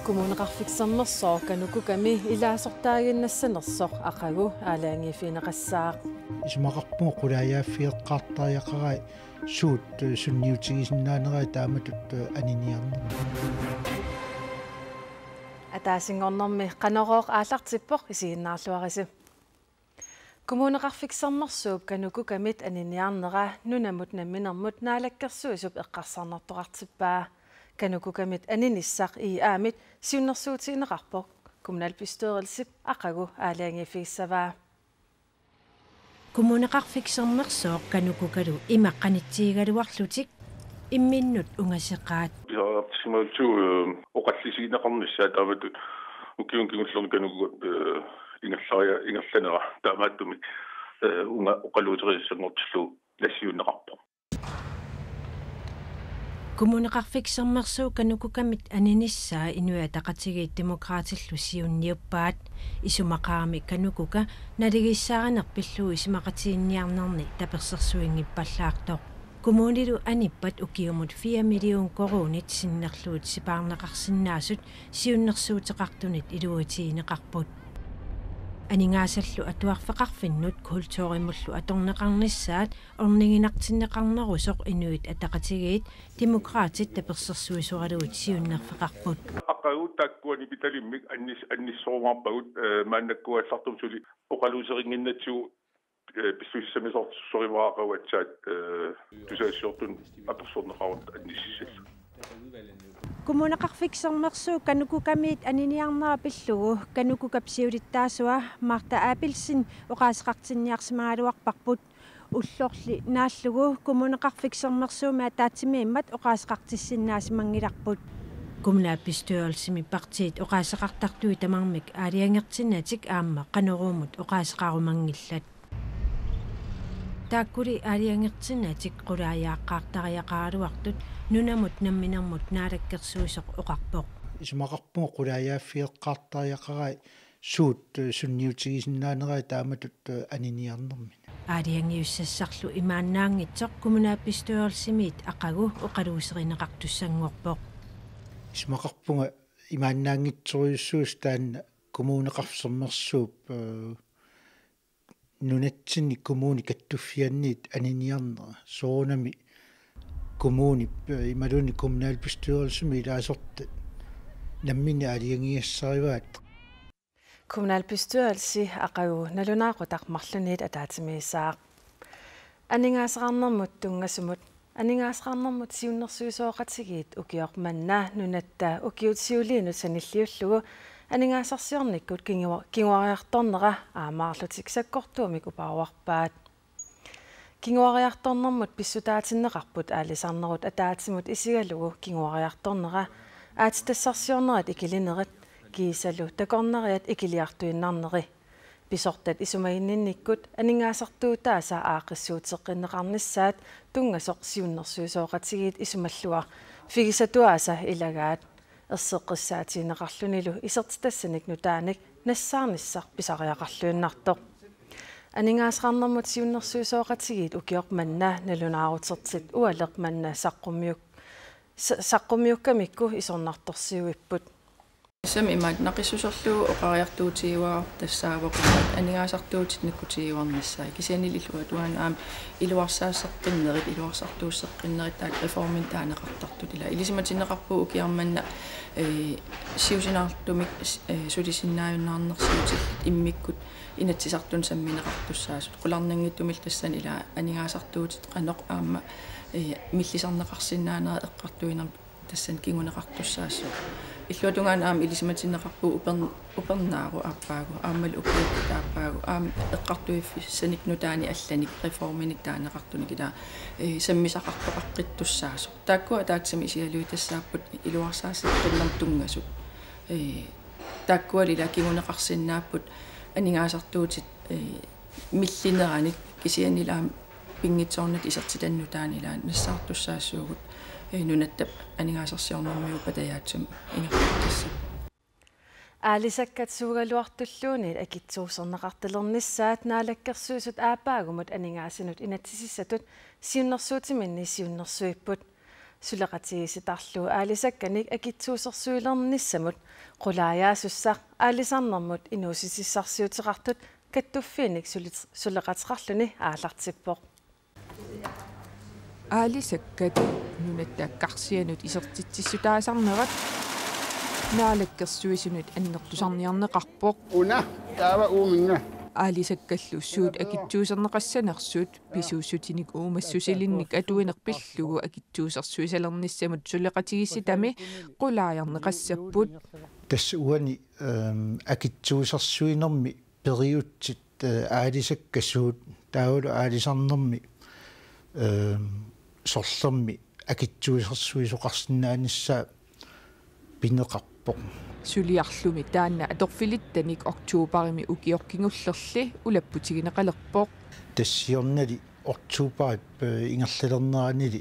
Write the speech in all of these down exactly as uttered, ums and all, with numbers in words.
Kommuneqarfik Sermersooq KANUKOKA-mi ilaasortaaginnassanersoq aqagu aalajangiiffigineqassaaq. Isumaqarpunga qulaajaaffigeqqaartariaqarai suut, eh, sunniutigisinnaanerai taamatut, eh, aniniarnermi. Ataasinngornermi Qanorooq aallartippoq, isiginnaarluarisi. Kommuneqarfik Sermersuup KANUKOKA-mit aniniarnera nunamut namminermut Naalakkersuisup eqqarsarnartoqartippaa. KANUKOKA-mit aninissaq I A-mit siunnersuutigineqarpoq kommunalbestyrelsip aqagu aalajangiiffigissavaa. Kommuneqarfik Sermersooq KANUKOKA-lu ima qanitsigigaluarlutik imminnut ungaseqaat. Pisariaqartissimagutsigu, eh, oqallisigineqarnissaa taamatut ukiuni kingullerni KANUKOKA-p, eh, ingerlaria-, ingerlanera taamaattumik, eh, uunga oqaluuserisassanngortillugu nassiunneqarpoq. Kommuneqarfik Sermersuup KANUKOKA-mit aninissaa Inuit Ataqatigiit Demokraatillu siunniuppaat. Isumaqarami KANUKOKA naligiissaarineq pillugu isumaqatiginninniarnerni tapersersuinngippallaartoq. Kommunilu anippat ukiumut fire million koruunit sinnerlugit sipaarneqarsinnaasut siunnersuuteqartunit iluatigineqarput. Aningaasallu atuarfeqarfinnut kulturimullu atorneqarnissaat orniginartinneqarnerusoq Inuit Ataqatigiit Demokraatit tapersersuisoralugit siunnerfeqarput. Aqagu taakkua nipitalimmik annis-, annissorumaarpagut, eh, maannakkut aallartumik suli oqaluuserinnginnatsigu, eh, pissusissamisoorsorivara aqagu aatsaat, eh, tusagassiortunut apersorneqarutta annissilluta. Kommuneqarfik Sermersuup KANUKOKA-mit aniniarnera pillugu KANUKOKA-p siulittaasua Martha Abelsen oqaaseqartinniarsimagaluarparput. Ullorli naallugu Kommuneqarfik Sermersuumi ataatsimiimmat oqaaseqartissinnaasimanngillarput. Kommunalbestyrelsimi partiit oqaaseqartartui tamarmik aalajangertinnatik aamma Qanoruumut oqaaseqarumanngillat. Taakkuli aalajangertinnatik qulaajaaqqaartariaqaraluartut nunamut namminermut Naalakkersuisoq oqarpoq. Isumaqarpunga qulaajaaffigeqqaartariaqarai suut, eh, sunniutigisinnaanerai taamatut, eh, aniniarnermini. Aalajangiussassarlu imaannaanngitsoq kommunalbestyrelsimiit aqagu oqaluuserineqartussanngorpoq. Isumaqarpunga imaannaanngitsorujussuusoq taanna Kommuneqarfik Sermersuup, eh, nunatsinni kommunit kattuffianniit aniniarnera soorunami kommunip, eh, imaluunniit kommunalbestyrelsimi ilaasortat namminneq aalajangigassarivaat. Kommunalbestyrelsi aqagu nalunaaqutaq marlunniit ataatsimiissaaq. Aningaasaqarnermut tunngasumut, aningaasaqarnermut siunnersuisooqatigiit ukioq manna nunatta ukiut siuliinut sanilliullugu aningaasarsiornikkut kingu-, kinguariartornera aammaarlutik sakkortuumik uparuarpaat. Kinguariartornermut pissutaatinneqarput aalisarnermut ataatsimut isigalugu kinguariartornera, aatsitassarsiornerat ikilinerit kiisalu takornariat ikiliartuinnarneri. Pisortat isumaginninnikkut aningaasartuutaasa aaqqissuuteqqinneqarnissaat tunngasoq siunnersuisooqatigiit isumalluarfigisatuaasa ilagaat. Erseqqissaatigineqarlunilu isertitassanik nutaanik nassaarnissaq pisariaqarluinnartoq. Aningaasaqarnermut siunnersuisooqatigiit ukioq manna nalunaarutertik ualeq manna saqqummiuk-, sa-, saqqummiukkamikku isornartorsiuipput. Tassami imaat naqissuserlugu oqariartuutigaara tassaavoq aningaasartuutit nakkutigiuarnissaat. Kisianni illuatungaanut aamma iluarsaaseqqinnerit, iluarsartuusseqqinnerit taakku reformimik taaneqartartut. Ila ilisimatinneqarpugut ukioq manna, eh, siusinaartumik, eh, sulisinnaajunnaarnersiutillit immikkut Inatsisartuni sammineqartussaasut. Qularnanngitsumillu tassani ila aningaasartuutit qanoq aamma, eh, millisarneqarsinnaanera eqqartuinermut tassani kinguneqartussaassuugut. Illuatungaanut aamma ilisimatinneqarpugut Upern-, Upernaaru aappaagu, aammalu ukiukkut aappaagu, aamma eqqartuiffissanik nutaanik allanik reforminik taaneqartunik ila, eh, sammisaqartoqaqqittussaasoq. Taakkua ataatsimut isigalugit tassaapput iluarsaaseqqinnermut tunngasut. Eh, taakkualu ila kinguneqarsinnaapput aningaasartuutit, eh, millineranik kisiannili aamma pinngitsoornatik isertitanik nutaanik ila nassaartussaassuugut, eh, nunatta aningaasarsiornermigut patajaatsumik ingerlatissapput. Aalisakkat suugaluartulluunniit akitsuuserneqartalernissaat Naalakkersuisut aappaagumut aningaasanut inatsisissatut siunnersuutiminni siunnersuipput. Suleqatigiissitarlu aalisakkanik akitsuusersuilernissamut qulaajaasussaq aalisarnermut inuussutissarsiuteqartut kattuffiinik sulit-, suleqateqarluni aallartippoq. Aalisakkat nunatta karsianut isertitsissutaasarnerat Naalakkersuisunut annertusarniarneqarpoq. Una, taava uuminnga. Aalisakkallu suut akitsuuserneqassanersut pisuussutinik uumassusilinnik atuineq pillugu akitsuusersuisalernissamut suleqatigiissitami qulaajarneqassapput. Tassa uani, ehm, akitsuusersuinermi periutsit, eh, aalisakkat suut taavalu aalisarnermi, ehm, sorlermi akitsuusersuisoqarsinnaanissaa pineqarpoq. Suliarlumi taanna atorfilittanik oktobarimi ukioq kingullerli ulapputigineqalerpoq. Tassa siornali oktobarip, eh, ingerlalerneranili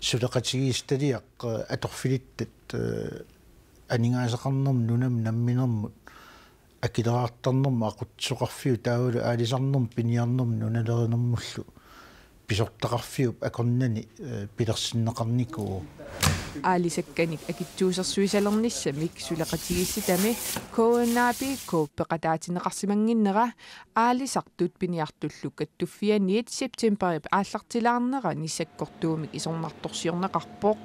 suleqatigiissitaliaq, eh, atorfilittat, eh, aningaasaqarnermut nunamut namminermut akileraartarnermut aqutsisoqarfiup taavalu aalisarnermut piniarnermut nunalerinermullu pisortaqarfiup akornanni, eh, pilersinneqarnikuuvoq. Aalisakkanik akitsuusersuisalernissamik suleqatigiissitami K N A B K peqataatinneqarsimannginnera aalisartut piniartullu kattuffianniit septemberip aallartilaarnerani sakkortuumik isornartorsiorneqarpoq.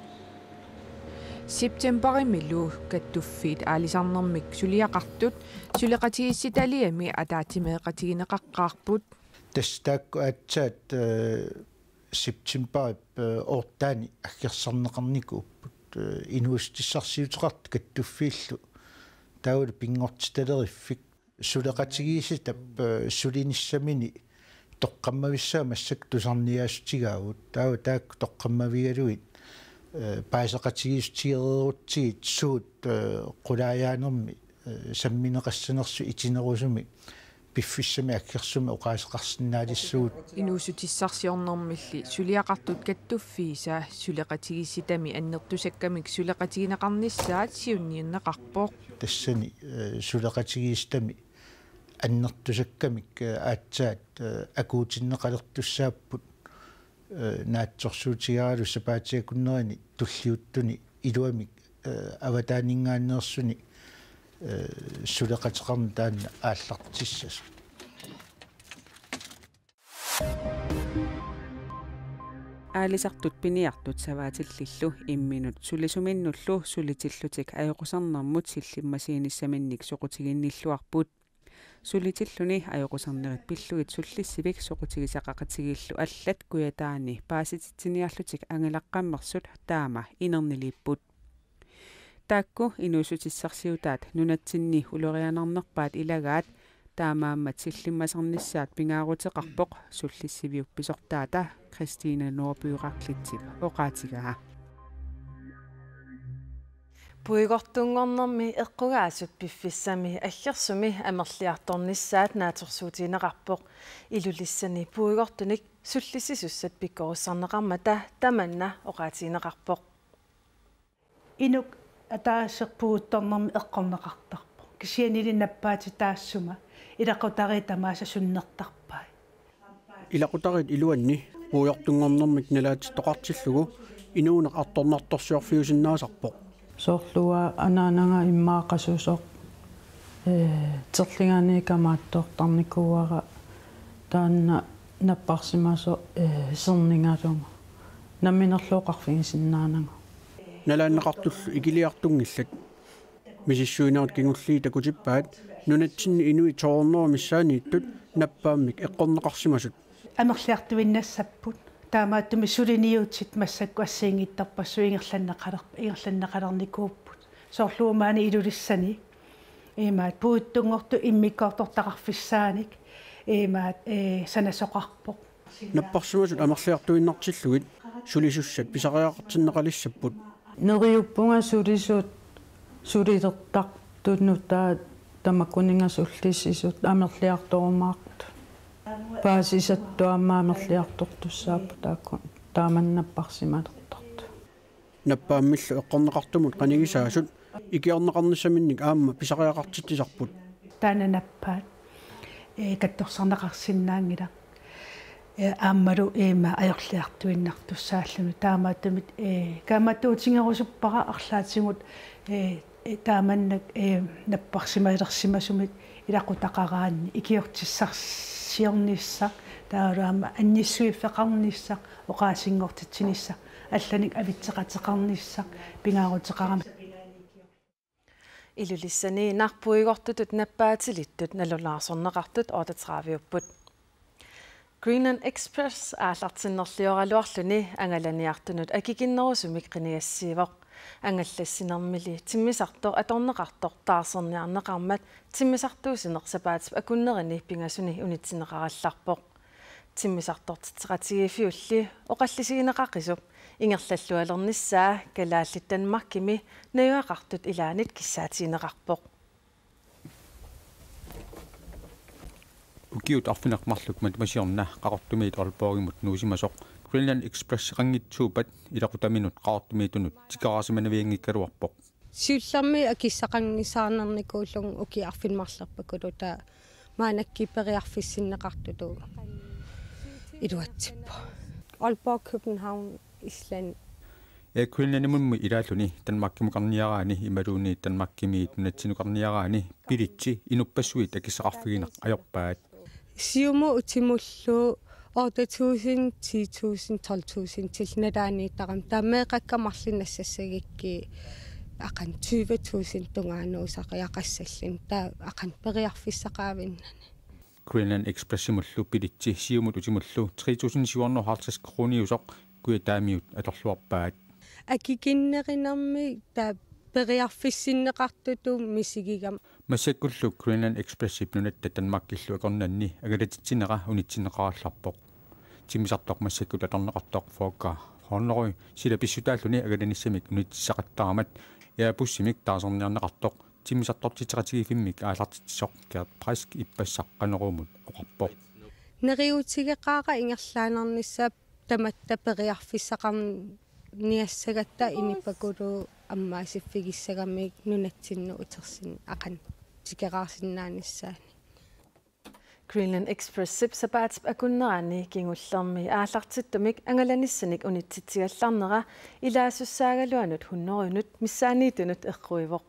Septemberimilu kattuffiit aalisarnermik suliaqartut suleqatigiissitaliami ataatsimeeqatigineqaqqaarput. Tassa taakku aatsaat, eh, septemberip, eh, oortaani aggersarneqarnikuupput, eh, inuussutissarsiuteqartut kattuffiillu taavalu pinngortitaleriffik. Suleqatigiissitap, eh, sulinissamini toqqammavissaa massakkut tusarniaassutigaavut. Taava taakku toqqammavigalugit, eh, paaseqatigiissutigereerutsigit suut, eh, qulaajaanermi, eh, sammineqassanersut itinerusumik piffissami aggersumi oqaaseqarsinnaalissugut. Inuussutissarsiornermilli suliaqartut kattuffiisa suleqatigiissitami annertusakkamik suleqatigineqarnissaat siunniunneqarpoq. Tassani, eh, suleqatigiissitami annertusakkamik, eh, aatsaat, eh, akuutinneqalertussaapput, eh, naatsorsuutigaaralu sapaatiakunnerini tulliuttuni iluamik, eh, avataaninngaanneersuni, eh, suleqateqarneq taanna aallartissasut. Aalisartut piniartut savaatillillu imminut sulisuminnullu sulitillutik ajoqusernermut sillimmasiinissaminnik soqutiginnilluarput. Sulitilluni ajoqusernerit pillugit sullissivik soqutigisaqaqatigiillu allat Kujataani paasititsiniarlutik angalaqqammersut taama inerniliipput. Taakku inuussutissarsiutaat nunatsinni ulorianarnerpaat ilagaat taamaammat sillimmasarnissaat pingaaruteqarpoq sullissiviup pisortaata Christine Norby Raklitsip oqaatigaa. Puigortunngornermi eqqugaasut piffissami aggersumi amerliartornissaat naatsorsuutigineqarpoq. Ilulissani puigortunik sullissisussat pikkorissarneqarmata tamanna oqaatigineqarpoq. Inuk ataaseq puiguttornermi eqqorneqartarpoq. Kisiannili nappaatit taassuma ilaqutariit tamaasa sunnertarpai. Ilaqutariit iluanni puigortunngornermik nalaatittoqartillugu inuuneq artornartorsiorfiusinnaasarpoq. Soorlu uanga anaanaga immaqa qasusoq, ee, terligaani kamaattoortarnikuuara taanna napparsimasoq, ee, sernigalugu. Namminerlu oqarfigisinnaanagu. Nalaanneqartullu ikiliartunngillat. Misissuinerit kingulliit takutippaat nunatsinni inuit to hundrede missaanniittut nappaammik eqqorneqarsimasut. Amerliartuinnassapput. Taamaattumik suliniutit massakkut assigiinngitsorpassuit ingerlanneqaler-, ingerlanneqalernikuupput. Soorlu uagut maani Ilulissani. Imaat puiguttunngortut immikkoortortaqarfissaanik. Imaat, ee, sanasoqarpoq. Napparsimasut amerliartuinnartillugit sulisussat pisariaqartinneqalissapput. Neriuppunga sulisut sulilertartut nutaat tamakkuninnga sullissisut amerliartorumaartut. Paasisattut aamma amerliartortussaapput taakku taamanna napparsimalertartut. Nappaammillu eqqorneqartumut qanigisaasut ikiorneqarnissaminnik aamma pisariaqartitsisarput. Taanna nappaat, ee, katsorsarneqarsinnaanngilaq. Ee, aammalu ima ajorliartuinnartussaalluni taamaattumik, ee, kaammattuutigerusuppara arlaatigut, ee, ee, taamannak, ee, napparsimalersimasumik ilaqutaqaraanni ikiortissarsiornissaq, taavalu aamma annissuiffeqarnissaq, oqaasinngortitsinissaq, allanik avitseqateqarnissaq pingaaruteqarami. Ilulissani narpuigortutut nappaatilittut nalunaasorneqartut otteogtredive-upput. Greenland Express aallartinnerlioraluarluni angalaniartunut akikinnerusumik qinigassiivoq. Angallassinermili timmisartoq atorneqartoq taarserniarneqarmat timmisartuussineq sapaatip akunnerini pingasuni unitsinneqarallarpoq. Timmisartortitseqatigiiffiulli oqallisigineqaqisup ingerlallualernissaa kalaallit Danmarkimi najugaqartut ilaannit kissaatigineqarpoq. Ukiut arfineq-marluk matuma siorna Qaqortumiit Aalborgimut nuusimasoq Greenland Expresseqanngitsuuppat ilaqutaminut Qaqortumiitunut tikeraarsimanavianngikkaluarpoq. Siullermik akissaqanngisaannarnikuullunga ukiut arfineq-marluk marlukkulu, taava maannakkut periarfissinneqartutut iluatsippoq. Aalborg, København, Island. Air Greenlandimummi ilaalluni Danmarkimukarniaraanni imaluunniit Danmarkimiit nunatsinukarniaraanni bilitsi inuppassuit akissaqarfigineq ajorpaat. Siumut utimullu otte tusind, ti tusind, tolv tusind til nalaaniittarami. Taava meeqqakka marluk nassassagukkit aqagu tyve tusind tungaanut usaqqiaqassalluni. Taava aqagu periarfissaqaavinnani. Greenland Expressimullu bilitsi siumut utimullu tre tusind syv hundrede og halvtreds kroniusoq Kujataamiut atorluarpaat. Akikinnerinermi taava periarfissinneqartutut misigigami. Massakkullu Greenland Expressip nunatta Danmarkillu akornanni angalatitsinera unitsinneqarallarpoq. Timmisartoq massakkut atorneqartoq Fokker hundrede sila pissutaalluni angalanissamik unitsissaqattaarmat, Airbussimik taarserniarneqartoq timmisartortitseqatigiiffimmik aallartitsisoq Gert Brask ippassaq Qanoruumut oqarpoq. Neriuutigeqaara ingerlaannarnissaa tamatta periarfissaqarniassagatta, inuppakuluuvoq ammaasiffigissagamik nunatsinnut utersin aqagu tikeraarsinnaanissaannik. Greenland Expressip sapaatip akunnerani kingullermi aallartittumik angalanissanik unitsitsigallarnera ilaasussaagaluanut hundredenut missaanniittunut eqquivoq.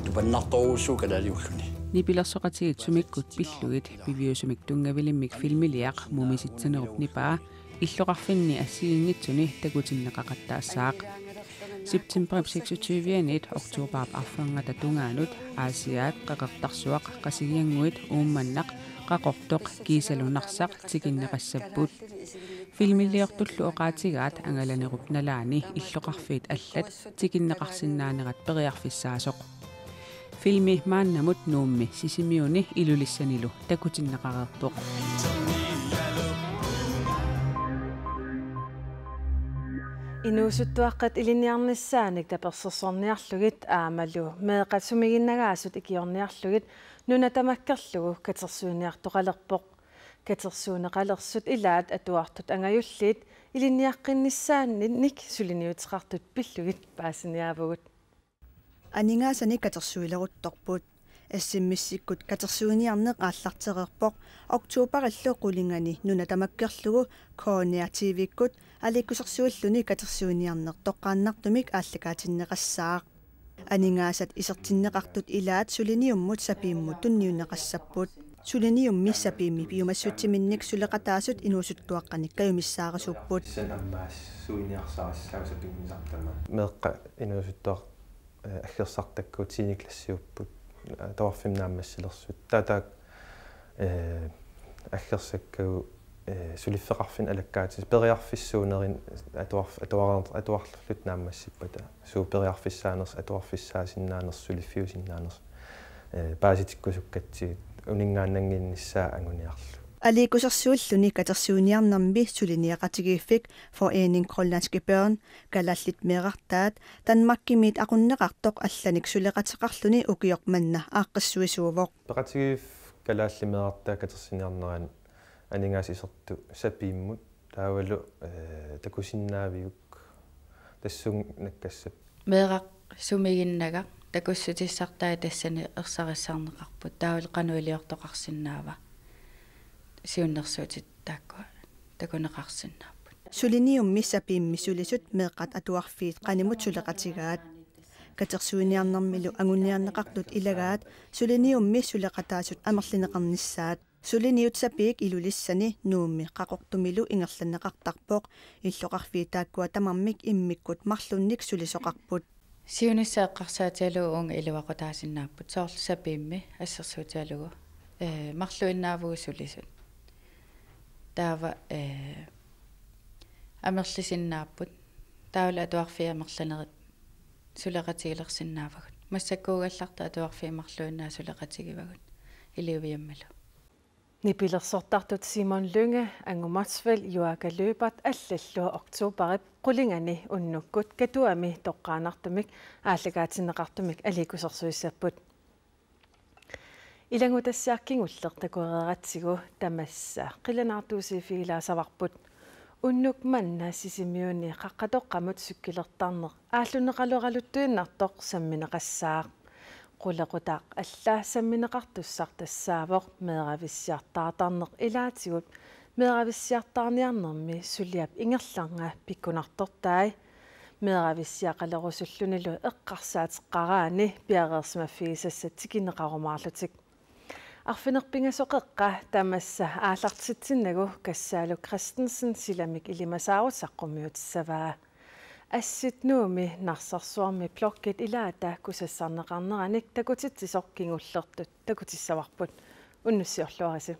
Tupannartorujussuuvoq kalaaliulluni. Nipilersoqatigiit sumikkut pillugit piviusumik tunngavilimmik filmiliaq Mumisitsinerup nipaa illoqarfinni assigiinngitsuni takutinneqaqattaassaaq. Septemberip seksogtyve-anit oktoberip arferngata tungaanut Aasiaat, Qeqertarsuaq, Qasigiannguit, Uummannaq, Qaqortoq kiisalu Narsaq tikinneqassapput. Filmiliortullu oqaatigaat angalanerup nalaani illoqarfiit allat tikinneqarsinnaanerat periarfissaasoq. Filmi maannamut Nuummi, Sisimiuni Ilulissanilu takutinneqareerpoq. Inuusuttuaqqat ilinniarnissaanik tapersersorniarlugit aammalu meeqqat sumiginnagaasut ikiorniarlugit nuna tamakkerlugu katersuiniartoqalerpoq. Katersuunneqalersut ilaat atuartut angajulliit ilinniaqqinnissaannik suliniuteqartut pillugit paasiniaavugut. Aningaasanik katersuileruttorput. S M S-ikkut katersuiniarneq aallartereerpoq oktoberillu qulingani nuna tamakkerlugu K N R T V-kkut aliikkusersuilluni katersuiniarneq toqqaannartumik aallakaatinneqassaaq. Aningaasat isertinneqartut ilaat suliniummut sapiimmut tunniunneqassapput. Suliniummi sapiimmi piumassutsiminnik suleqataasut inuusuttuaqqanik kajumissaarisuupput. Sissan ammaassuiniarsarissaaq sapiimmisartama. Meeqqat inuusuttuaq-, eh, aggersartakkagut tiende klassiupput, eh, atuarfimmi naammassilersut. Taava taakku, eh, aggersakkagut, eh, suliffeqarfinni alakkaatitut periarfissuunerini atuarf-, atuar-, atuarluta naammassippata. Suut periarfissaanersut, atuarfissaasinnaanersut, suliffiusinnaanersut, eh, paasitikkusukkatsigit uninngaannannginnissaat anguniarlugu. Aliikkusersuilluni katersuiniarnermi suliniaqatigiiffik Foreningen Grønlandske Børn, Kalaallit Meerartaat, Danmarkimiit aqunneqartoq allanik suleqateqarluni ukioq manna aaqqissuisuuvoq. Peqatigiiffik Kalaallit Meerartaat katersuiniarnerani aningaasat isertut sapiimmut taavalu, eh, takusinnaaviguk tassunga nakkassapput. Meeraq sumiginnagaq Takussutissartai tassani ersarissarneqarput, taavalu qanoq iliortoqarsinnaava, siunnersuutit taakkua takuneqarsinnaapput. Suliniummi sapiimmi sulisut meeqqat atuarfiit qanimut suleqatigaat. Katersuiniarnermilu anguniarneqartut ilagaat suliniummi suleqataasut amerlineqarnissaat. Suliniut sapiit Ilulissani Nuummi Qaqortumilu ingerlanneqartarpoq, illoqarfiit taakkua tamarmik immikkut marlunnik sulisoqarput. Siunissaq eqqarsaatigalugu uunga iluaqutaasinnaapput, soorlu sapiimmi assersuutigalugu, ee, marluinnaavugut sulisut. Taava, ee, amerlisinnaapput. Taavalu atuarfiit amerlanerit suleqatigilersinnaavagut. Massakkuugallartut atuarfiit marluinnaat suleqatigivagut Iliuiammilu. Nipilersortartut Simon Lynge, Angu Motzfeldt, Juaaka Lyberth allallu oktoberip qulingani unnukkut Katuami toqqaannartumik aallakaatinneqartumik aliikkusersuissapput. Ilanngutassiaq kingulleq takoreeratsigu tamassa qilanaartuusiiffigilaassavarput. Unnuk manna Sisimiuni Qaqqatoqqamut cykelertarneq aallunneqaleraluttuinnartoq sammineqassaaq. Qulequtaq alla sammineqartussaq tassaavoq meeravissiartaartarneq ilaatigut meeravissiartaarniarnermi suliap ingerlanga pikkunartortai. Meeravissiaqalerusullunilu eqqarsaateqqaraanni piareersimaffigisassat tikinneqarumaarlutik. Arfineq-pingasoq qeqqa tamassa aallartitsinnagu Kassaalu Christensen silamik ilimasaarut saqqummiutissavaa. Assit Nuummi Narsarsuarmi blokkit ilaata kusassarneqarneranik takutitsisoq kingullertut takutissavarput. Unnussiorluarisi.